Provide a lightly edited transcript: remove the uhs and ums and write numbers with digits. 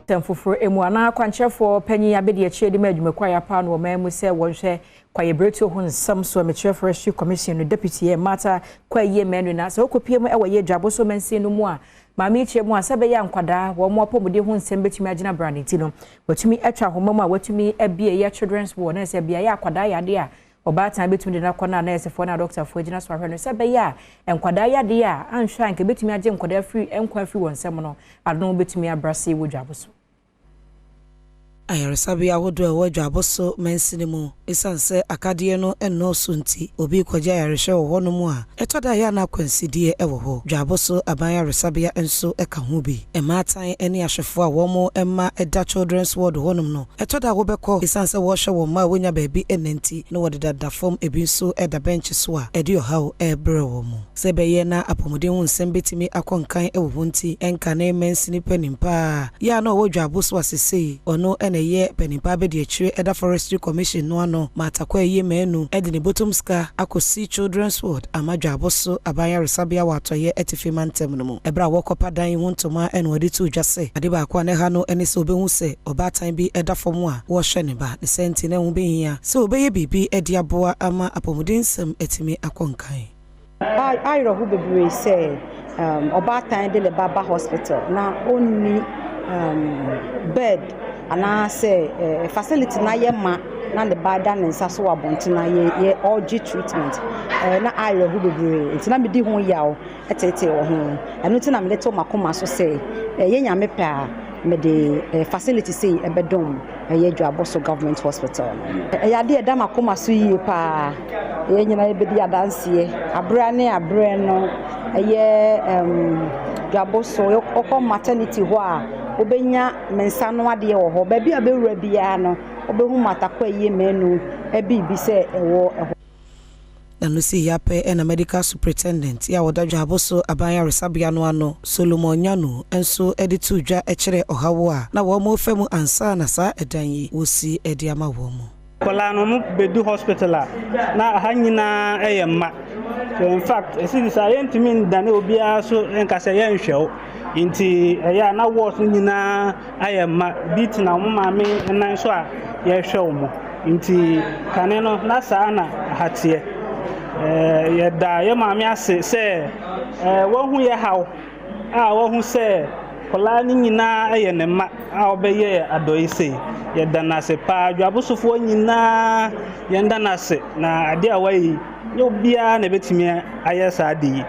Nsɛm foforɔ mu anaa akwankyerɛfoɔ panyin abɛdi akyire de ma adwumakuo a yɛapa no ɔman mu sɛ wɔnhwɛ kwaeɛbirentuo ho nsɛm so, mekyerɛ Forestry Commission no deputy yɛ Martha Quaye Manu. Na sɛ wokɔpie mu ɛwɔ yɛ Dwaboso mansin no mu a, maame yi kyerɛ mu a, sɛ bɛyɛ nkwadaa wɔn mo apɔmuden ho nsɛm bɛtumi agyina bra ne ti no, wɔtumi atwa ahoma mu a wɔtumi abie yɛ children's ward na sɛ beaeɛ akwadaa yadeɛ a ɔbaatan bɛtumi de n'akɔ no a nɛɛsefoɔ no a dɔktafoɔ gyina so ahwɛ no, sɛ bɛyɛ a nkwadaa yadeɛ a anhwɛ a nka bɛtumi agye nkwadaa firi nkwa afiri wɔn nsam no ano bɛtumi abra se wɔ Dwaboso. Ayaresabea ahodoɔ a ɛwɔ Dwaboso mansini mu, ɛsiane sɛ akadeɛ no nnɔɔso nti, obi kɔgye ayarehwɛ wɔ hɔnom a, ɛtɔ da yɛ ana akwansideɛ ɛwɔ hɔ. Dwaboso aban ayaresabea nso ka ho bi. Mmaatan ne ahwɛfoɔ a wɔn mma da children's ward hɔnom no, ɛtɔ da a wobɛkɔ, ɛsiane sɛ wɔrehwɛ wɔn mma a wɔnya baabi ɛnna nti na wɔdedada fam, ebi nso da bɛnkye so a ɛde ɔhaw ɛrebrɛ wɔn mu. Sɛ ɛbɛyɛ na apɔmuden ho nsɛm bɛtumi akɔ nkan wɔ hɔ nti, ɛnka ne mansini panimpa a yɛ a na ɔwɔ Dwaboso asesei ɔno ɛna ɛyɛ panimpa abɛdi akyire ɛda Forestry Commission no ano, Martha Quaye Manu, ɛde ne bɔtɔm sika akɔsi children's ward ama Dwaboso aban ayaresabea wɔ atɔyɛ atifi mantam no mu. Ɛberɛ a wɔkɔpa dan ho ntoma ɛna wɔde to dwa sɛ ade baako a ne ha no ɛne sɛ obɛhu sɛ ɔbaatan bi ɛda fam a wɔrehwɛ ne ba ne sɛ nti na ɛho bɛhia sɛ obɛyɛ biribi ɛde aboa ama apɔmuden nsɛm atumi akɔ nkan. Ayerɛho bebree sɛ ɔbaatan de ne ba ba hospital na ɔnni bed anaasɛ facility na yɛ ma na ne ba da ne nsa so wɔ abɔnten na yɛ ɔregye treatment na ayerɛho bebree. Nti na medi ho yaw ɛtetee wɔ ho. Ɛno nti na mede to makoma so sɛ ɛyɛ Nyame pɛ a, mede facility sei ɛbɛdɔm ɛyɛ Dwaboso Government Hospital no. Ɛyɛ adeɛ ɛda makoma so yie paa. Yɛn nyinaa yɛbɛdi adanseɛ aberɛ ne aberɛ no. Ɛyɛ Dwaboso, wokɔ maternity hɔ a, wobɛnya me nsa no adeɛ wɔ hɔ. Baabi a wobɛwura biara no, wobɛhu Martha Quaye Manu biribi sɛ ɛwɔ ɛhɔ. Na no si yapɛ ɛna medical superintendent yɛ a wɔda Dwaboso aban ayaresabea no ano, Solomon Nyanu, nso de to dwa kyerɛ ɔhaw a na wɔn fa mu ansa na saa ɛdan yi wɔsi de ama wɔn mu. Nkɔlaa no ɔmo bɛdu hospital a, na aha nyinaa ɛyɛ mma. So in fact, ɛsi saa yɛntumi ndane obiara so nka sɛ yɛnhwɛ wo. Nti ɛyɛ a na wards no nyinaa ayɛ mma bi tena wɔn maame nan so a yɛrehwɛ wɔn. Nti kane no na saa na ha teɛ. Yɛda yɛ maame ase sɛ wahu yɛ haw a wahu sɛ kɔlaa no nyinaa yɛ ne mma a ɔbɛyɛ adɔe sei. Yɛda no ase paa. Dwabosofoɔ nyinaa, yɛnda no ase na adeɛ a wayɛ yi, nyɛ obiara na ɛbɛtumi ayɛ saa ade yi.